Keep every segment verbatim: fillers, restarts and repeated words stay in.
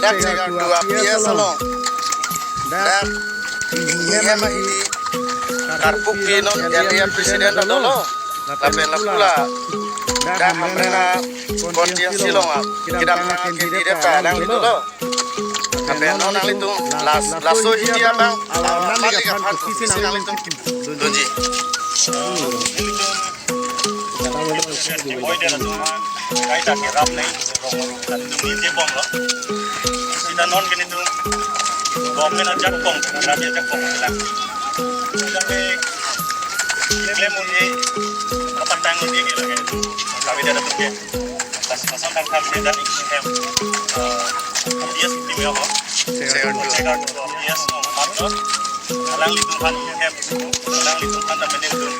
Dak Chegartu a P S along dak inghem ahidi karpupi non area president dolo. Lapen lapu la dak Hamren a constituency along a kedamtang a candidate ta nanglitum dolo. Lapen non nanglitum las laso hidi abang, ah, malik aphan kopisi nanglitum kidunji. Oi, dia langsung kaita kerap nai, rong rong, dan demi dia bom lo. Sita non kini tu, government ajakong, kerap ajakong, lang. Sita pe, klaim un-e, kapatang un-e, kami dia langsung ke. Pas pasang tangkap dia dan inghem, eh, dia seperti apa? Chegartu a P S no, mamat lo. Alanglitum aphan inghem, alanglitum aphan ta menel dun.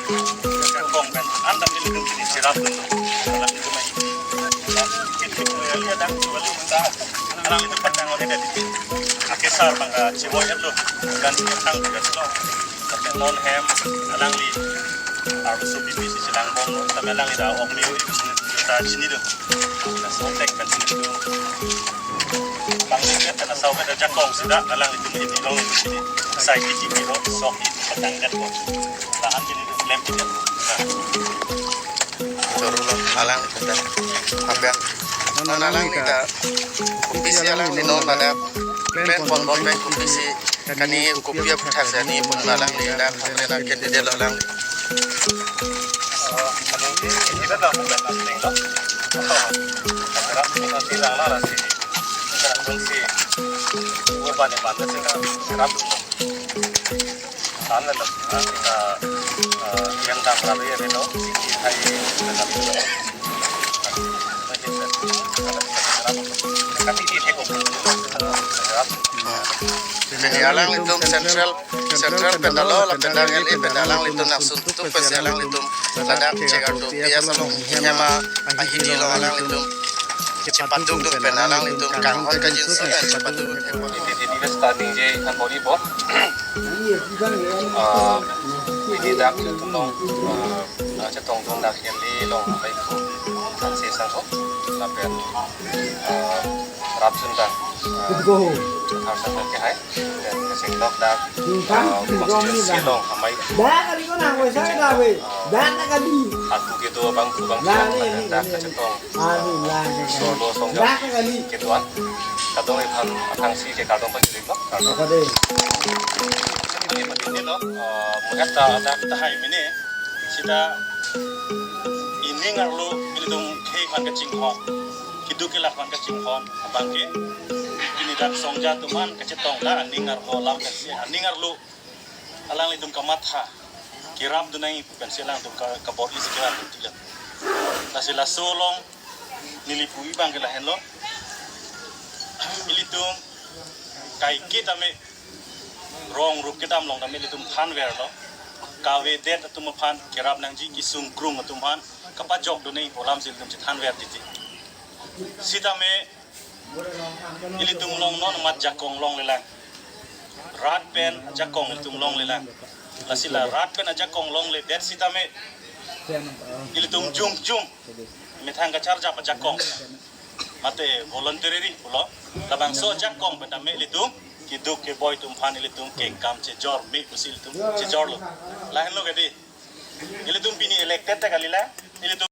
Kong kan, anta menel dun kini cherap dun. Alanglitum ai. Kini ko ya liya dak, wali ta. Alanglitum patang wali dak. Ake sar bang, ah, chewo ya lo. Dan si tang juga lo. Tapi non hem, alangli. Arloso B P C chelang bom lo. Tapi alangli dak ok ni, ta chini dun. Laso tek kan chini dun. Bang ni kan laso kan ajakong sida, alanglitum ini long ini. Sai kiti kilo, sok ini patang det ko. Tahan kini lem kini. Nah. Choro lo, alang kita. Apa? Non alangli ta kopisi alangli non ada plan pon bom pen kopisi kani kopi aputhak si ani pon alangli dak Hamren a candidate lo alangli. Yang dang lalu ya, Reno, hai, Jadi alanglitum central, central pen dolo, lapen dak L A pen alanglitum nangsun tuk pen si alanglitum ladak Chegartu P S along inghem ahidi lo alanglitum chepaduk dun pen alanglitum kanghon kajinso pen chepaduk dun. Ini di, di standing je kan body bot. Ah, ini dak ilitum long, ah, chetong dun dak L A long, baik tu, kan sesang ko, lapen, ah, rapsun dak, ah, harsan dak ke hai, dan kasih lok dak, ah, konstitusi long, amai. Dak kali ko nang wesa dak we, dak na kali. Aku gitu bang, bang, dak kachetong. Solo song jam. Ketuan. Kadung iphan athang si ke kadung pajuri ko. Kadung. Ini lo, eh, mungkin ta ada tahai mini. Sita ining arlo ilitum khei aphan kachinghon. Keduk kelak aphan kachinghon. Abang ke. Ini dak songja atum aphan kachetong ta ining arlo lam kasi. Ining arlo alanglitum kamatha. Kerap dun nangji pu pensi alangtum ka, kabor-i si kerap dun tilet. Lasi laso along neli pu-i abang ke lahenlo. Ilitum kaike tame rong rup kedam along tame ilitum thanverlo. Kavedet atum aphan kerap nangji, kesung krung atum aphan kapajok dun nangji pu alam si ilitum chethanver titi. Sitame ilitum long non amat jakong longlelang. Rat pen ajakong ilitum longlelang. Lasi la rat pen ajakong longledet sitame ilitum jongjung methang kacharjap ajakong. Mate voluntary pulo. Labangso ajakong pen tame ilitum keduk keboi atum aphan ilitum kengkam chejor me pusi ilitum chejorlo. Lahenlo kedi. Ilitum pini elected ta kalila. Ilitum